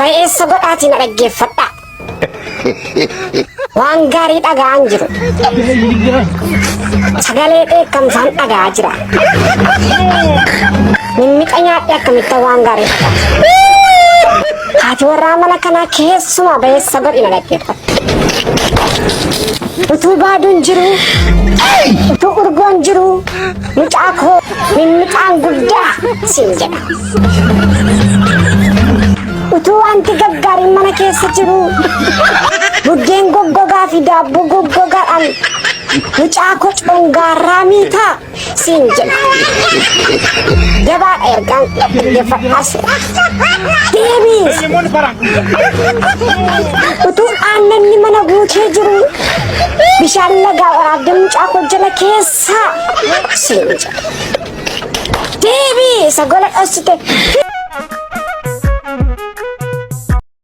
Ba'eessa godhaatii na dhaggeeffadhaa. Waan gaarii dhaga'aan jiru. Sagalee dheekkamsaan dhaga'aa jira. Mimmixa nyaadhee akkamittan waan gaarii dhaga'a. Haati warraa mana kanaa keessumaa ba'eessa godhi na dhaggeeffadhu. Utuu baaduun jiru, utuu urgoon jiru, mucaa koo mimmixaan guddaa siin jedha. Utuu wanti gaggaariin mana keessa jiru buddeen goggogaa fi daabboo goggogaadhaan mucaa koo congaarraa miitaa siin jedha. Jabaadha ergaan dhaggeeffadhaas. Deebiis. Utuu aannanni mana guutee jiru bishaan lagaa waraabdee mucaa koo jala keessaa siin jedha. Deebii isa gola dhossite.